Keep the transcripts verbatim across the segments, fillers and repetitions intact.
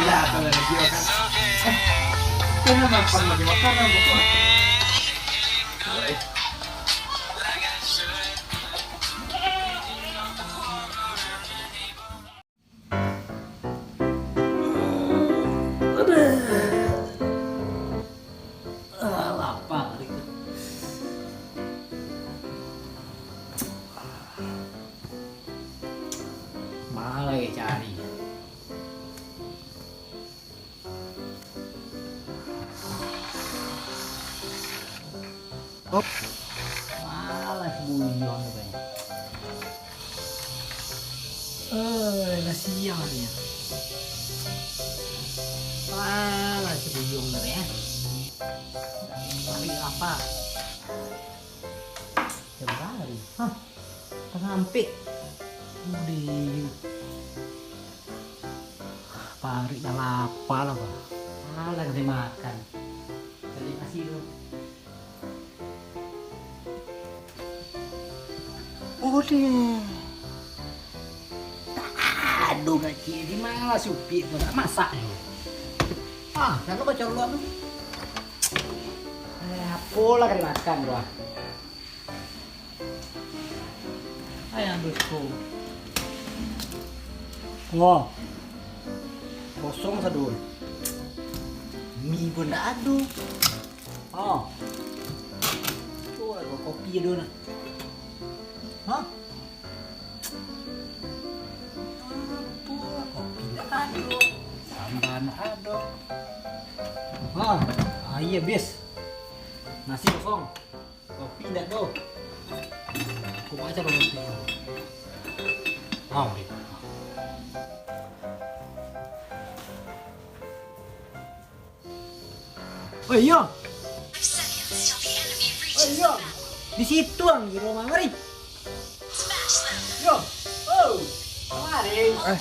Dah, kalau ada dia kan. Eh, dia memang pernah dimakan, apa? Aduh. Ah, lapar hari tu. Malah lagi cari. Op. Malas buyuang tu, Bang. Eh, lah siang ni. Malas buyuang tu, ya. Parik lapar. Jam baru. Hah. Tangah ampek. Udah. Parik dah lapar lah, Bang. Alah, kasih makan. Cari nasi dulu. Odeh. Aduh, kaki di mana supik tu nak masak ni? Ah, nak baca dulu tu. Eh, apolah kali makan tu ah. Ayam dusko. Wah. Kosong sado. Mi pun ndak ado. Oh. Tu lah kopi ado nak. Hah? Apo? Kopi ndak ado. Samba ndak ado. Ah, aia abih. Nasi kosong. Kopi ndak ado. Aku baca kopi. Ah, ambil. Oh iyo. Oh iyo. Di situ ang di rumah mari. Yo. Oh. Mari. Eh,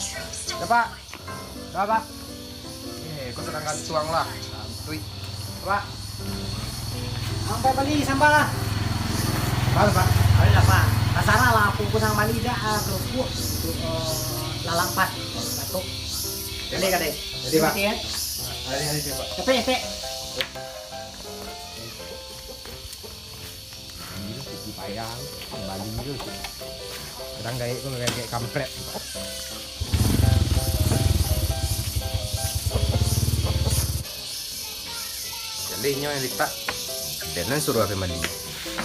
ya, Pak. Pak, Pak. Eh, kau sedang gantuang lah. Santuy. Pak. Sampai bali sambal lah. Sambal, Pak. Ada lah, Pak. Kasana lah, pupus sama mani dah, ah, kerupuk. Itu, eh, lalapan. Batuk. Jadi, Pak. Kadai. Jadi, Pak. Nanti, ya. Hari-hari, Pak. Capek, capek. Gilo, siki payah tu. Bali gilo tu. Kadang gaek tu gaek kampret. Jadi inyo yang litak. Dan suruh apa mandi.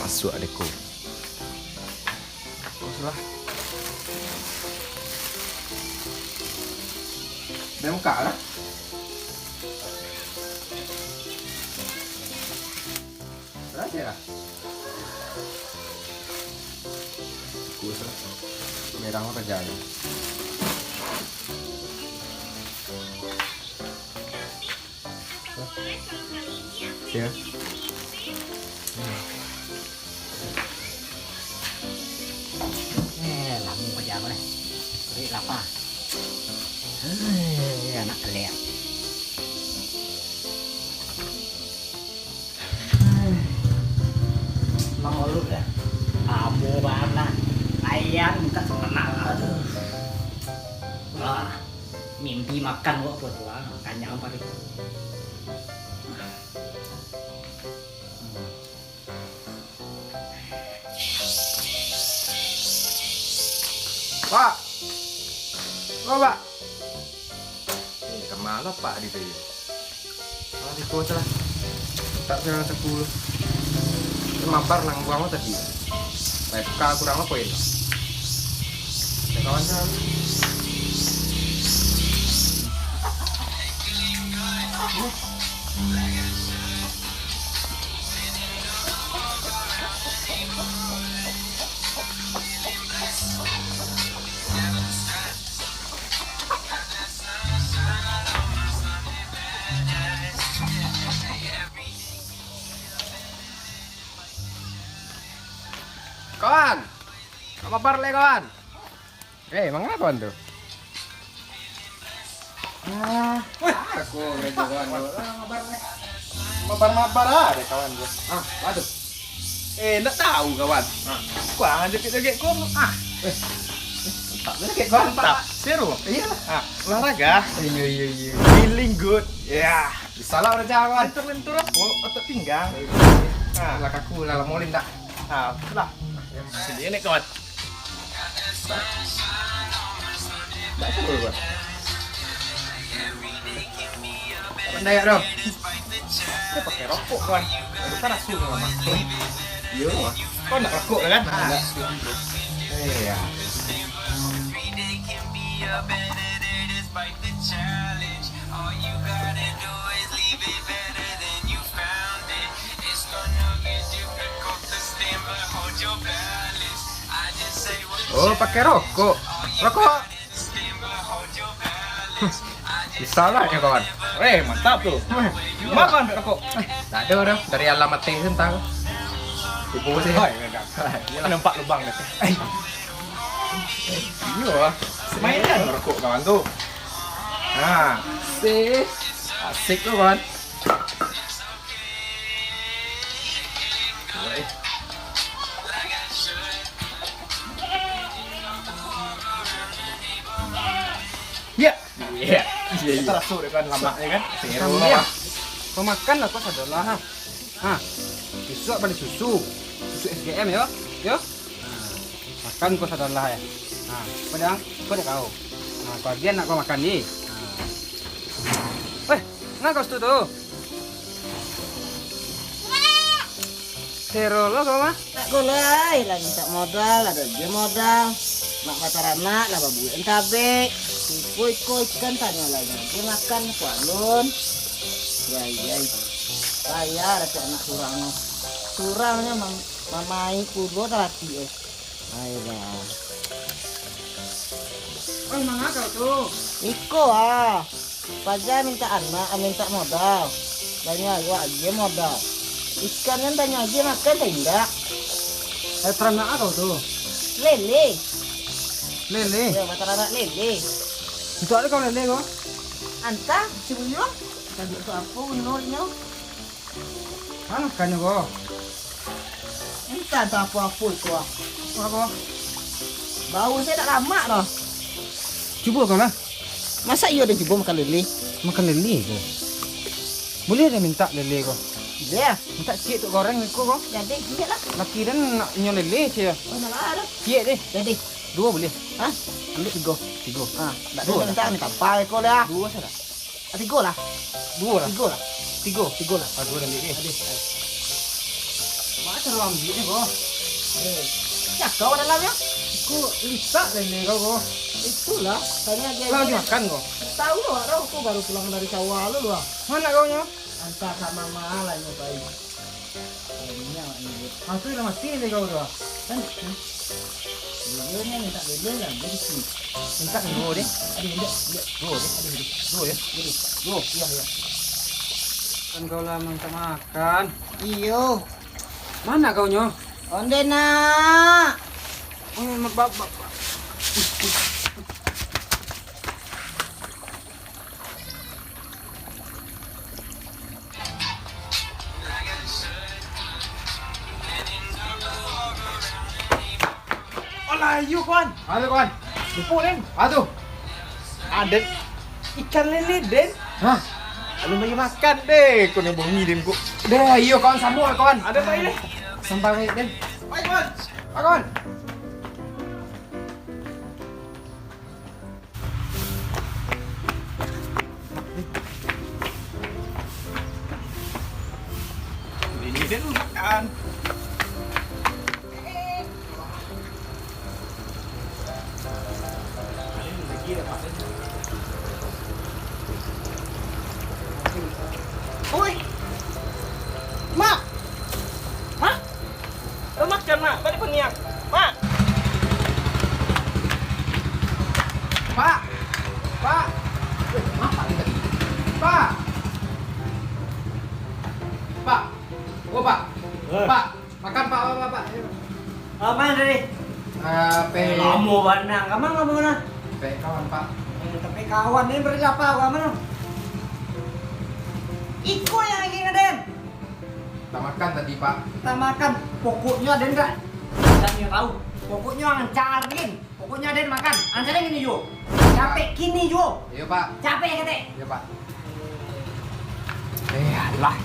Masuk adeko. Teruslah. Dah buka lah. Raja lah. Bagus lah. Merang apa jalan? Ya. Eh, lamo kerja aku ni. Perut lapar. Eh, anak keler. Mangolok dah. Lamo bana. Ayam minta semenang. Aduh. Wah, mimpi makan kok apa tu, ah. Kanyang paruik. Pak! Oh, Pak! Eh, kama lah Pak di tu? Ah, di tu salah. Tak salah sepuluh. Mabar nang buang tadi. Baik, ka kurang apa ini? Ya, kawan saya. Kawan, apa kabar le, kawan? Eh, manga kawan tu? Ah, weh, aku ngerejo kawan tu. Ah, mabar, eh. Mabar-mabar ah, deh kawan tu. Ah, aduh. Eh, ndak tahu kawan. Ah. Kuang joget-joget ko. Ah. Eh. Tak boleh kayak gua, Pak. Seru. Iyalah. Ah, olahraga. Iya, iya, iya. Feeling good. Ya. Salah udah jawab. Lentur-lentur. Oh, otot pinggang. Ah. Lah kaku lah, lah molin dah. Ah, itulah. Sini ni, kawan. Tak perlu, Pak. Pandai tak, Dok? Dia pakai rokok, kawan. Bukan rasu, kawan. Iya, Pak. Kau nak rokok, kan? Enggak. Iya. Oh, pakai rokok. Rokok. Bisa lah ya, kawan. Eh, mantap tu. Makan ambil rokok. Eh, tak ada orang dari alam mati tu, entah. Ibu sih. Hai, nampak lubang dah. Eh. Iya. Mainkan rokok kawan tu. Nah, asik. Asik tu, kawan. Ya. Iya, iya. Terasa dia kan lamak ni kan. Seru lah. Kau makan lah, kau sadar lah, ha. Ha. Besok bali susu. Susu S G M yo. Yo. Ha. Makan kau sadar lah ya. Ha. Kau dah, kau dah kau. Ha, kau agian nak kau makan ni. Ha. Weh, nah kau situ tu. Sero lo kau mah. Tak ko lai lah mintak modal, ado je modal. Nak bataranak lah babuek tabek. Iko-iko ikan tanyo lai, je makan ku alun. Yai, yai. Payah dapek anak surang. Surangnyo mam-, mamaik pulo talati, eh. Ai dah. Oi, manga kau tu? Iko ah. Paja mintak anak, mintak modal. Banyak awak agiah modal. Ikan kan banyak agiah makan, tak indak. Eh, taranak kau tu? Lele. Lele? Ya, bataranak lele. Untuk apa kau lele kau? Antah, si Buyuang. Tadi tu apa, Nur, nyo? Makan ko. Entah tu apo-apo tu ah. Apo? Bau se dak lamak doh. Cubo ko lah. Masa iyo den cubo makan lele? Makan lele ko. Buliah den mintak lele ko? Buliah. Mintak ciek tu goreng ko ko. Jadi, ciek lah. Laki den nak nyo lele ciek. Oh, malah ado. Ciek deh. Jadi. Duo buliah. Hah? Ambiak tigo. Tigo. Ah, dak ado mintak ni kapal ko lah. Duo sajo. Ah, tigo lah. Duo lah. Tigo lah. Tigo. Tigo lah. Ah, duo dah ambiak ni. Aduh. Mak caro ambiak ni, ko. Eh, cakau dalam yo. Ko litak lele kau, ko. Itulah, tanya dia. Kau lagi makan, ko? Tahu lo, ko baru pulang dari sawah lo, lo. Mana kau nyo? Antah ka mama lah nyo pai. Minyak ni. Ah, tu dah mati ni kau tu. Kan? Dia ni minta bela lah, dia di sini. Minta dulu deh. Aduh, indak, indak. Dulu deh. Aduh, aduh. Dulu ya. Dulu. Dulu, iya, iya. Kan kau lah minta makan. Iyo. Mana kau nyo? Onde nak. Oh, mak, bak, bak, bak. Alah, iyo, kawan. Alah, kawan. Lupo, Den. Apo tu? Ado ikan lele, Den. Hah? Alun bagi makan, deh. Ko ni bongi, Den, ko. Deh, iyo, kawan, samo, kawan. Ado, pai, deh. Sampai, Den. Pai, kawan. Pai, kawan. Ini dia dulu makan. Oi. Mak. Mak. Eh, makan, Mak. Balik paniang. Mak. Pak. Pak. Eh, Mak, Pak, tadi. Pak. Pak. Oh, Pak. Eh. Pak. Makan, Pak, Pak, Pak, Pak. Apo tadi? Eh, pe- Lamo bana. Ka ma, ka ma? Pe kawan, Pak. Eh, tapi kawan ni berapa, ka ma? Iko yang lagi ngaden. Tamakan tadi, Pak. Tamakan. Pokoknyo aden dak, dak nyo tahu. Pokoknyo ang cariin. Pokoknyo aden makan. Ang cariin kini juo. Capek kini juo. Iyo, Pak. Capek katek. Iyo, Pak. Eh, alah.